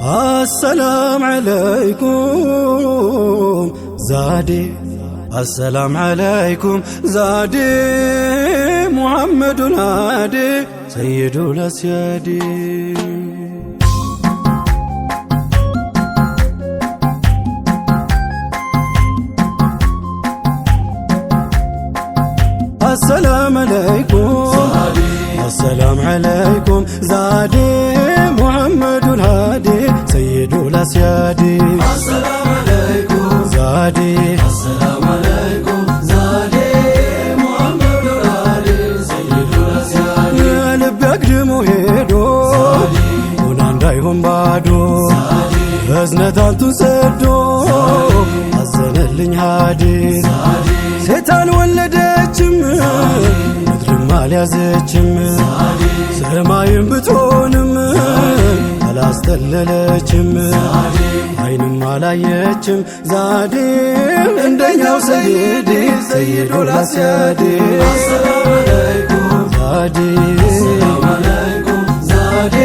አሰላም ዓለይኩም ዛዴ፣ አሰላም ዓለይኩም ዛዴ፣ ሙሐመዱን ሃዲ ሰይዱ ለስያዲ። አሰላም ዓለይኩም፣ አሰላም ዓለይኩም ዛዴ፣ ሙሐመዱን ሃዲ ሰይዱ ለስያዲ። አሰላም ዓለይኩም ዛዴ፣ አሰላም ዓለይኩም ዛዴ፣ ሙሐመዱ ሃዲ ሰይዱ ለስያዲ። ልብ አግድሞ ሄዶ ሆና እንዳይሆን ባዶ፣ እዝነት አንቱን ሰዶ አዘነልኝ ሃዲ። ሴት አልወለደችም፣ ምድርም አልያዘችም፣ ሰማይም ብትሆንም አላስጠለለችም፣ አይንም አላየችም ዛዴ እንደኛው ሰይዲ ሰይዱ ላስያዲ። አሰላም ዓለይኩም ዛዴ፣ አሰላም ዓለይኩም ዛዴ፣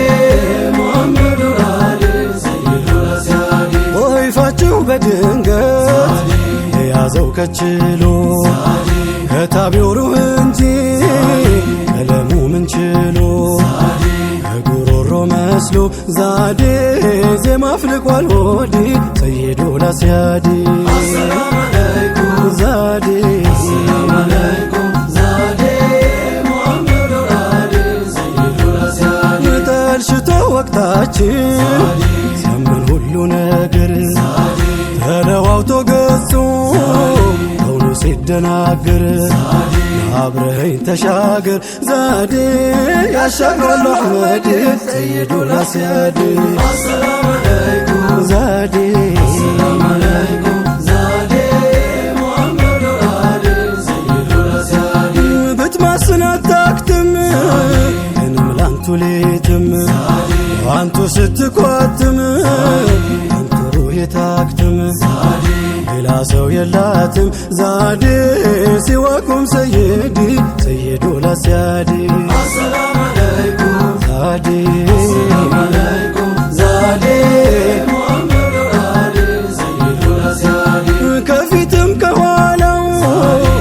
ሙሐመዱ ሃዲ ሰይዱ ለስያዲ። ጦይፋችሁ በድንገት የያዘው ከችሎ፣ ከታቢው ሩህ እንጂ ቀለሙ ምንችሎ፣ ከጉሮሮ መስሎ ዛዴ ዜማ አፍልቋል ሆዲ ሰይዱ ላስያዲ። አሰላም ዓለይኩም ዛዴ፣ አሰላም ዓለይኩም ዛዴ፣ ሙሐመዱ ሃዲ ሰይዱ ለስያዲ። ጠልሽቶ ወቅታችን ሲያምን ሁሉ ነገር ተለዋውቶ ገጹ ከውኑ ሲደናግር፣ አብረኸኝ ተሻገር ዛዴ፣ ያሻግራል አሕመድ ሰይዱ ላስያዲ። አሰላም ዓለይኩም ዛዴ፣ አሰላም ዓለይኩም ዛዴ፣ ሙሐመዱ ሃዲ ሰይዱ ለስያዲ። ብትማስን አታክትም እንም ላንቱ ሌትም አንቱ ስትኳትም አንቱ ሩሄ ታክትም፣ ሌላ ሰው የላትም ዛዴ ሲዋኩም ሰይዲ ሰይዱ ላስያዲ። አሰላም ዓለይኩም ዛዴ፣ አሰላም ዓለይኩም ዛዴ፣ ሙሐመዱ ሃዲ ሰይዱ ለስያዲ። ከፊትም ከኋላው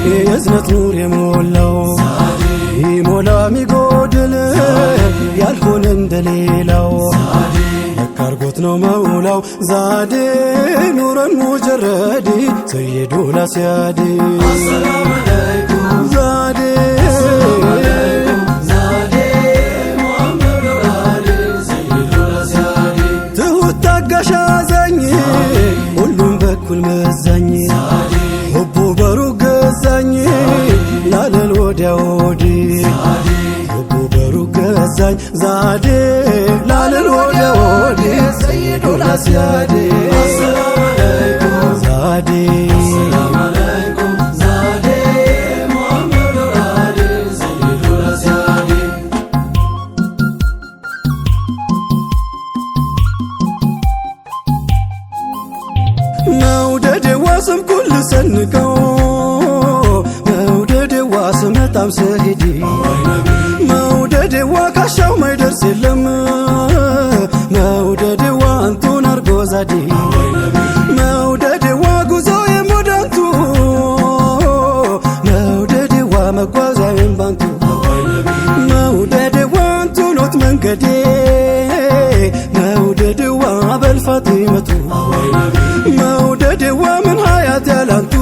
የእዝነት ኑር የሞላው፣ ይሞላ ሚጎድል ያልሆነ እንደሌላው፣ ለካርጎት ነው መውላው ዛዴ ኑረን ሙጀረዲ ሰይዱ ላስያዲ። አሰላም ዓለይኩም ዛዴ፣ ዓለይኩም ዛዴ፣ ሙሐመዱ ሃዲ ሰይዱ ለስያዲ። ትሁት ታጋሽ አዛኝ ሁሉም በኩል መዛኝ፣ ሁቡ በሩቅ ገዛኝ ላለል ወዲያ ወዲህ፣ ሁቡ በሩቅ ገዛኝ ዛዴ ላለል ወዲያ ወዲህ ሰይዱ ላስያዲ። አሰላም ዓለይኩም ዛዴ፣ አሰላም ዓለይኩም ዛዴ፣ ሙሐመዱ ሃዲ ሰይዱ ለስያዲ። መውደዴዋ ስምኩን ልሰንቀው፣ መውደዴዋ ስመጣም ስሄድ፣ መውደዴዋ ካሻው ማይደርስ የለም፣ መውደዴዋ አንቱን አርጎ ዛዴ፣ መውደዴዋ ጉዞ የሞዳንቱ፣ መውደዴዋ መጓዣዬም ባንቱ፣ መውደዴዋ አንቱ ኖት መንገዴ፣ መውደዴዋ በልፋቲመቱ፣ መውደዴዋ ምን ሀያት ያላንቱ፣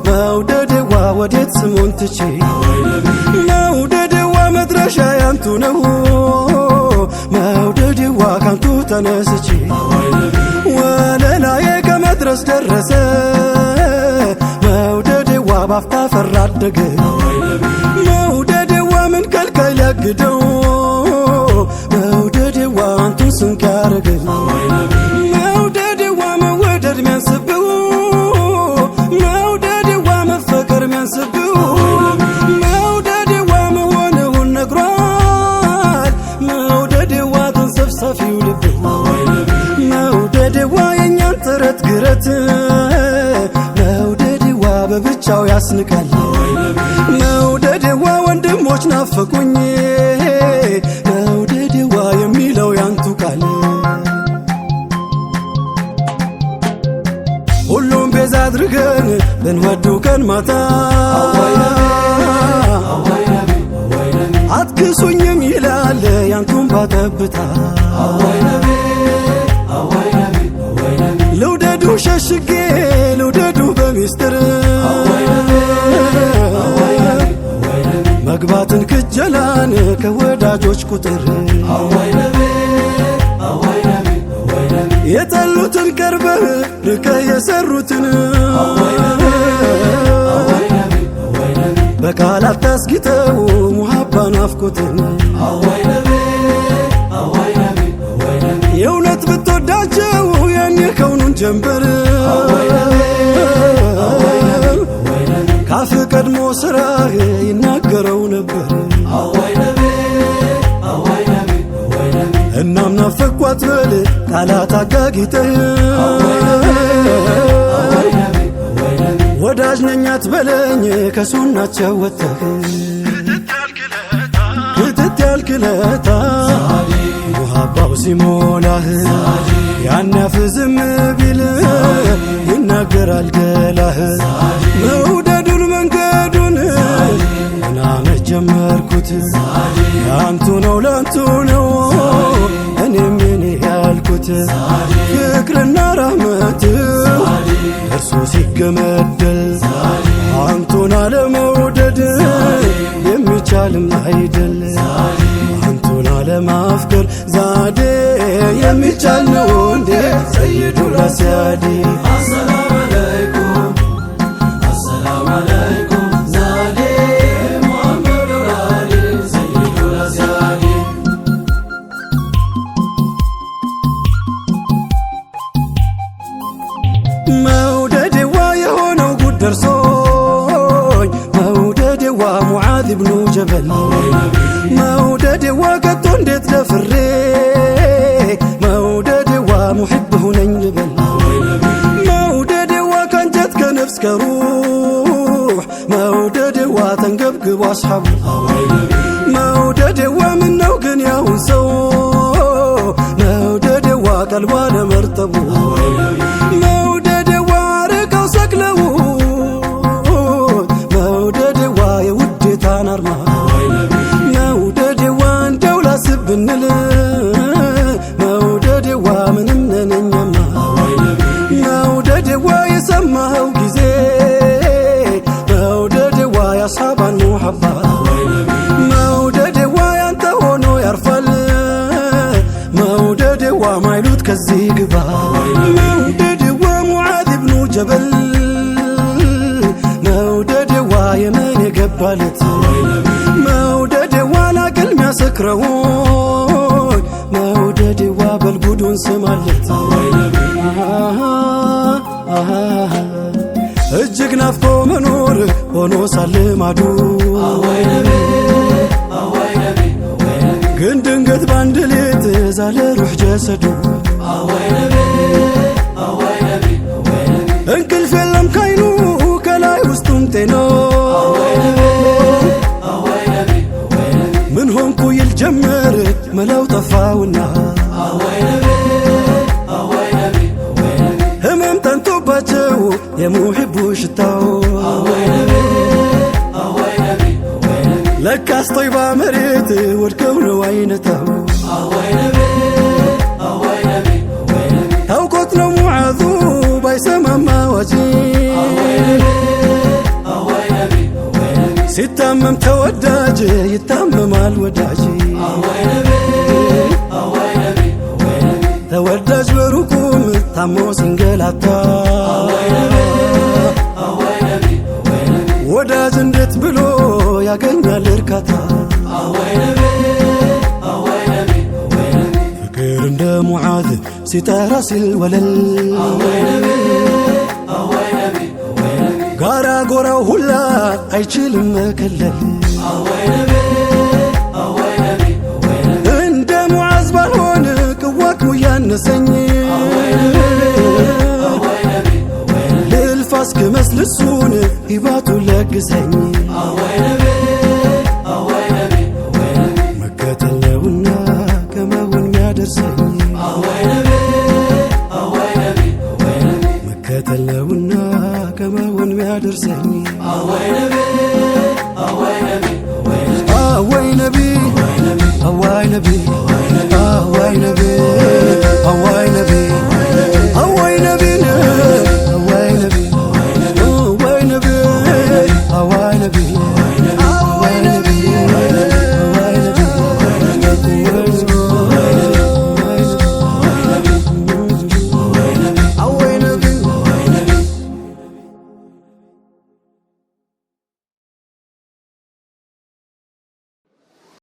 መውደዴዋ ወዴት ስሙን ትቼ፣ መውደዴዋ መድረሻ ያንቱ ነው፣ መውደዴዋ ካንቱ ተነስቼ ወለላዬ ከመድረስ ደረሰ፣ መውደዴዋ ባፍታ ፈራ አደገ፣ መውደዴዋ ምን ከልካይ ሊያግደው፣ መውደዴዋ አንቱን ስንቅ ያረገ፣ መውደዴዋ መወደድ ሚያንስብው፣ መውደዴዋ መፈቀር ሚያንስብው፣ መውደዴዋ መሆንውን ነግሯል፣ መውደዴዋ ተንሰፍሳፊው ልብ፣ መውደዴዋ የእኛን ጥረት ግረት፣ መውደዴዋ በብቻው ያስንቃል፣ መውደዴዋ ወንድሞች ናፈቁኝ፣ መውደዴዋ የሚለው ያንቱ ቃል። ብንወዱ ቀን ማታ አትክሱኝም ይላል ያንቱን ባጠብታ። ልውደዱ ሸሽጌ፣ ልውደዱ በሚስጥር፣ መግባትን ክጀላን ከወዳጆች ቁጥር። የጠሉትን ቀርበህ ርቀህ የሰሩትን በቃላት ታስጊጠው ሙሀባ ናፍቆትን። የእውነት ብትወዳቸው ያኔ ከውኑን ጀንበር ካፍ ቀድሞ ስራህ ይናገረው ነበር። እናም ናፈቋት በል ቃላት አጋጊጠህ፣ ወዳጅ ነኝ አትበለኝ ከሱናቸው ወጥተህ። ክትት ያልክለታ ሙሀባው ሲሞላህ ያን ያፍ ዝም ቢል ይናገራል ገላህ። መውደዱን መንገዱን ምናምን ጀመርኩት፣ ያንቱ ነው ላንቱ ነው እኔም የኔ ያልኩት። ፍቅርና ራህመት እርሶ ሲገመደል አንቱን አለመውደድ የሚቻልም አይደል። አንቱን አለማፍቀር ዛዴ የሚቻል ነው እንዴ ሰይዱል አስያዲ? አሰላም አለይኩም፣ አሰላም አለይኩም፣ ዛዴ ሙሐመድ ወራዲ ሰይዱል አስያዲ። መውደዴዋ የሆነው ጉድ ደርሶኝ፣ መውደዴዋ ሙዓዝ ብኑ ጀበል፣ መውደዴዋ ከቶ እንዴት ደፍሬ መውደዴዋ ሙሒብ ሁነኝ ልበል? መውደዴዋ ከአንጀት ከነፍስ ከሩሕ፣ መውደዴዋ ተንገብግቦ አስሓቡ፣ መውደዴዋ ምነው ግን ያሁን ሰው መውደዴዋ ቀልቧ ለመርጠቡ፣ መውደዴዋ ርቀው ሰቅለው፣ መውደዴዋ የውዴታን አርማ፣ መውደዴዋ እንደው ላስብ ብንል መውደዴዋ ምንም ነን እኛማ። መውደዴዋ የሰማኸው ጊዜ መውደዴዋ ያስሓባን ሙሐባ፣ መውደዴዋ ያንተ ሆኖ ያርፋል፣ መውደዴዋ ማይሉት ከዚህ ግባ። መውደዴዋ ሙዓዝ ብኑ ጀበል፣ መውደዴዋ የመን የገባለት፣ መውደዴዋ ላቅል ሚያሰክረውን፣ መውደዴዋ በልጉዱን ስማለት። እጅግ ናፍቆ መኖር ሆኖ ሳለ ማዱ፣ ግን ድንገት ባንድ ሌት ዛለ ሩሕ ጀሰዱ። እንቅልፍ የለም ካይኑ ከላይ ውስጡም ጤና፣ ምን ሆንኩ ይል ጀመር መላው ጠፋውና። ህመም ጠንቶባቸው የሙሒቡ ሽታው፣ ለካስ ጦይባ መሬት ወድቀው ነው አይነታው። ታውቆት ነው ሙዓዙ ባይሰማም አዋጅ፣ ሲታመም ተወዳጅ ይታመማል ወዳጅ። ተወዳጅ በሩቁም ታሞ ሲንገላታ ወዳጅ እንዴት ብሎ ያገኛል እርካታ? ፍቅር እንደ ሙዓዝ ሲጠራ ሲል ወለል፣ ጋራ ጎራው ሁላ አይችልም መከለል። እንደ ሙዓዝ ባልሆን ቅዋክሙ ያነሰኝ፣ ልልፋ እስክመስል እሱን ሂባቱ ለግሰኝ። መከተል ነውና ከመሆን ሚያደርሰኝ፣ መከተል ነውና ከመሆን ሚያደርሰኝ። ነቢ።